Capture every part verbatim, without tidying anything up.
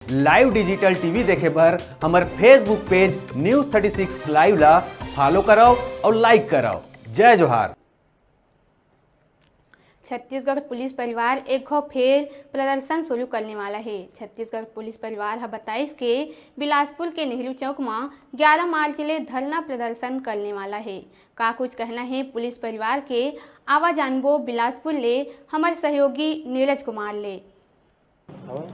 Live digital TV देखे बर हमर Facebook पेज News Thirty Six Live ला फॉलो करव और लाइक करव। जय जोहार। छत्तीसगढ़ पुलिस परिवार एक घो फेर प्रदर्शन शुरू करने वाला है। छत्तीसगढ़ पुलिस परिवार ह बताइस के बिलासपुर के नेहरू चौक म ग्यारह मार्च ले धरना प्रदर्शन करने वाला है। का कुछ कहना है पुलिस परिवार के, आवा जानबो बिलासपुर ले हमर सहयोगी नीरज कुमार ले।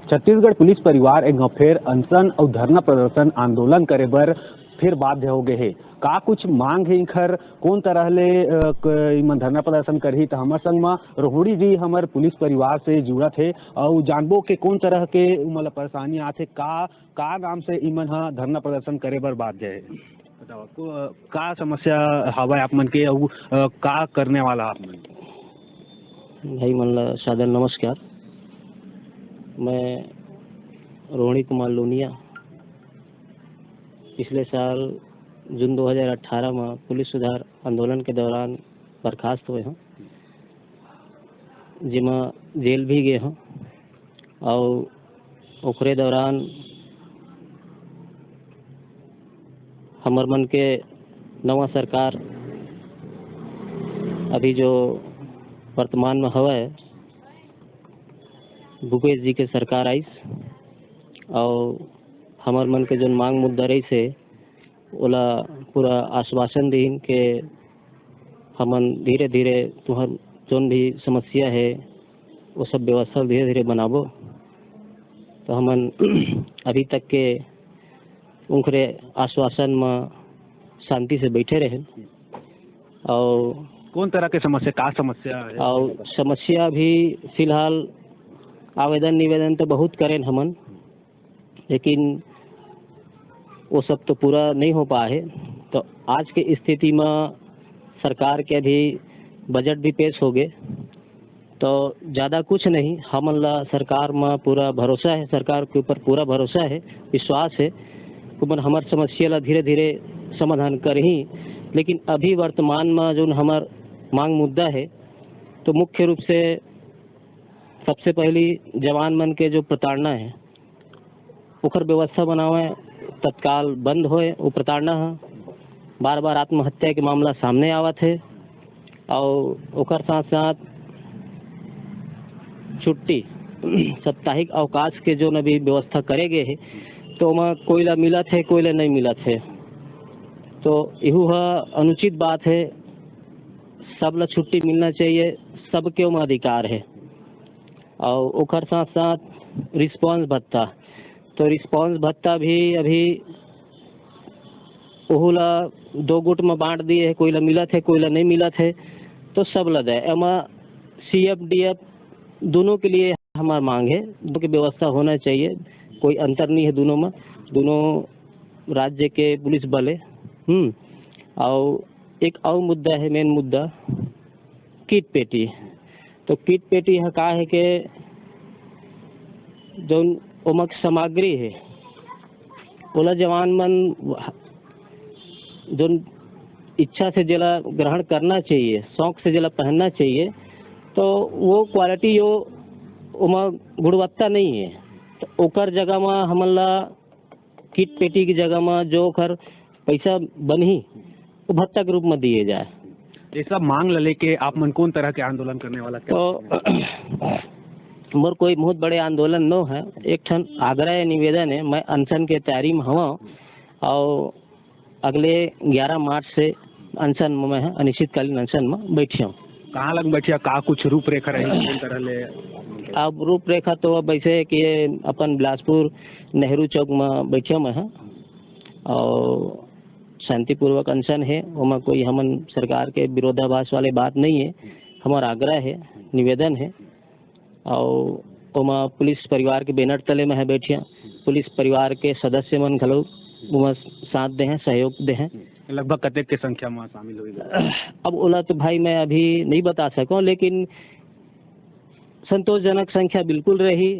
छत्तीसगढ़ पुलिस परिवार एक घाव फेर अनशन अउ धरना प्रदर्शन आंदोलन करे बर फिर बाध्य हो गए हे। का कुछ मांग हे इखर, कौन तरह ले, अ, क-, इमन धरना प्रदर्शन करही, त हमर संग म रोहिणी जी हमर पुलिस परिवार से जुड़त हे अउ जानबो के कौन तरह के उमन ला परेशानी आथे, का, का नाम से इमन ह धरना प्रदर्शन करे बर बाध्य हे। बताओ, को-, का समस्या हवय आप मन के, अउ, अ, का करने वाला आप मन? भाई मन ला सादर नमस्कार। मैं रोहिणी कुमार लोनिया, पिछले साल जून दो हज़ार अठारह में पुलिस सुधार आंदोलन के दौरान बर्खास्त हुए हूँ, जेमा जेल भी गए हूँ। और ओकरे दौरान हमर मन के नवा सरकार अभी जो वर्तमान में हवय, भूपेश जी के सरकार आइस और हमर मन के जोन मांग मुद्दा रहिस हे, ओला पूरा आश्वासन दीन के हमन धीरे-धीरे तुहर जोन भी समस्या हे, वो सब व्यवस्था धीरे-धीरे बनाबो। तो हमन अभी तक के उनकरे आश्वासन म शांति से बैठे रहेन। और कौन तरह के समस्या, का समस्या है? और समस्या भी फिलहाल आवेदन निवेदन तो बहुत करेन हमन, लेकिन वो सब तो पूरा नहीं हो पाए हे। तो आज के स्थिति में सरकार के अभी बजट भी पेश हो गए, तो ज़्यादा कुछ नहीं, हमन ला सरकार में पूरा भरोसा है, सरकार के ऊपर पूरा भरोसा है, विश्वास है। ओमन हमर समस्या ला धीरे-धीरे समाधान करही, लेकिन अभी वर्तमान में जोन हमर मांग मुद्दा है, तो मुख्य रूप से सबसे पहली जवान मन के जो प्रताड़ना है, ओकर व्यवस्था बनावे, तत्काल बंद होए। वो प्रताड़ना ह बार-बार आत्महत्या के मामला सामने आवत है और ओकर साथ-साथ छुट्टी, साप्ताहिक अवकाश के जोन अभी व्यवस्था करे गए है, तो ओमा कोई ला मिलत है, कोई ला नहीं मिलत है। तो इहू ह अनुचित बात है, सब ला छुट्टी मिलना चाहिए, सबके ओमा अधिकार है। और ओकर साथ-साथ रिस्पॉन्स भत्ता, तो रिस्पॉन्स भत्ता भी अभी ओहू ला दो गुट में बांट दिए है, कोई ला मिलत है, कोई ला नहीं मिलत है, तो सब ला दे। एमा सीएफ डीएफ दोनों के लिए हमार मांग है, दोनों की व्यवस्था होना चाहिए, कोई अंतर नहीं है दोनों में, दोनों राज्य के पुलिस बल है। हम्म, और एक और मुद्दा है, मेन मुद्दा, किट पेटी। तो किट पेटी ह का है के जौन ओमक सामग्री है, ओला जवान मन जोन इच्छा से जेला ग्रहण करना चाहिए, शौक से जेला पहनना चाहिए, तो वो क्वालिटी, वो ओमा गुणवत्ता नहीं है। तो ओकर जगह म हमन ला किट पेटी की जगह म जो ओकर पैसा बनही, वो भत्ता के रूप में दिए जाए। ये सब मांग ल लेके आप मन कौन तरह के आंदोलन करने वाला? तो मोर कोई बहुत बड़े आंदोलन नो है, एक ठन आग्रह है, निवेदन है, मैं अनशन के तैयारी में हवं और अगले ग्यारह मार्च से अनशन में, मैं अनिश्चितकालीन अनशन में बैठे हूँ। कहाँ लग बैठिया, का कुछ रूपरेखा रही, कौन तरह ले? अब रूपरेखा तो अब ऐसे है कि ये अपन बिलासपुर नेहरू चौक में बैठे हुए हैं और शांतिपूर्वक अनशन है, ओमा कोई हमन सरकार के विरोधाभास वाले बात नहीं है। हमारा आग्रह है, निवेदन है और ओमा पुलिस परिवार के बैनर तले में है बैठिया, पुलिस परिवार के सदस्य मन घलो ओमा साथ दे हैं, सहयोग दे हैं। लगभग कतेक के संख्या में शामिल होई? अब ओला तो भाई मैं अभी नहीं बता सकूं, लेकिन संतोषजनक संख्या बिल्कुल रही,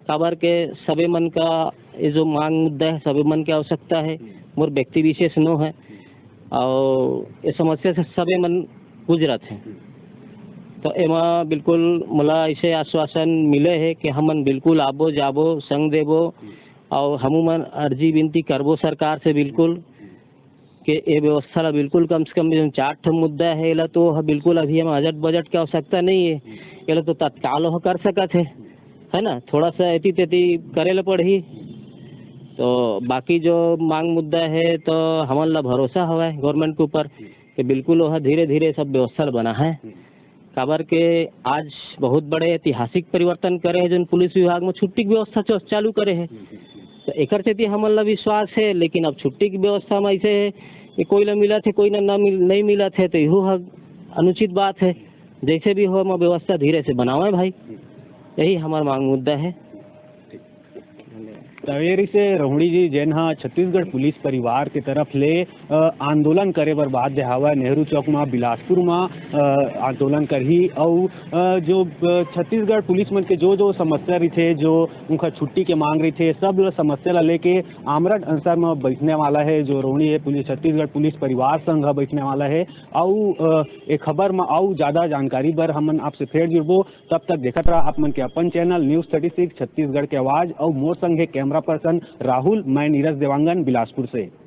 काबर के सबे मन का ये जो मांग मुद्दा है, सबे मन के आवश्यकता है, मोर व्यक्ति विशेष नो है और ये समस्या से सबे मन गुजरत है। तो एमा बिल्कुल मोला ऐसे आश्वासन मिले है कि हमन बिल्कुल आबो, जाबो, संग देबो, अउ हमू मन अर्जी विनती करबो सरकार से बिल्कुल के ए व्यवस्था ला बिल्कुल कम से कम जो चार ठो मुद्दा हे, एला तो ह बिल्कुल अभी हम अजट बजट के आवश्यकता नहीं है, एला तो तत्काल ओह कर सकत है, है ना? थोड़ा सा एती तेती करे ला पड़ही। तो बाकी जो मांग मुद्दा है तो हमन ला भरोसा हवय गवर्नमेंट के ऊपर कि बिल्कुल ओह धीरे धीरे सब व्यवस्था ला बना है। काबर के आज बहुत बड़े ऐतिहासिक परिवर्तन करे है, जोन पुलिस विभाग में छुट्टी के व्यवस्था च-, चालू करे है। तो एकर सेती हमन ला विश्वास है, लेकिन अब छुट्टी की व्यवस्था में ऐसे है कि कोई ला मिलत है, कोई ला ना मिल, नहीं मिलत है, तो इहू ह अनुचित बात है। जैसे भी हो, हम व्यवस्था धीरे से बनावे भाई, यही हमार मांग मुद्दा है। त ए रिहिसे रोहिणी जी, जेन ह छत्तीसगढ़ पुलिस परिवार के तरफ ले अ, आंदोलन करे बर बाध्य हवय। नेहरू चौक म, बिलासपुर म, अ, आंदोलन करही अउ, अ, जो, अ, छत्तीसगढ़ पुलिस मन के जो जो समस्या रहिथे, जो उनका छुट्टी के मांग रहिथे, सब ल समस्या ल लेके आमरण अनशन म बैठने वाला है। जो रोहिणी है, पुलिस, छत्तीसगढ़ पुलिस परिवार संघ ह बैठने वाला है। अउ, अ, ए खबर म अउ ज्यादा जानकारी बर हमन आपसे फेर जुड़बो। तब तक देखत रहा आप मन के अपन channel news thirty six Chhattisgarh के आवाज। अउ मोर संग है कैमरा पर्सन राहुल, मैं नीरज देवांगन, बिलासपुर से।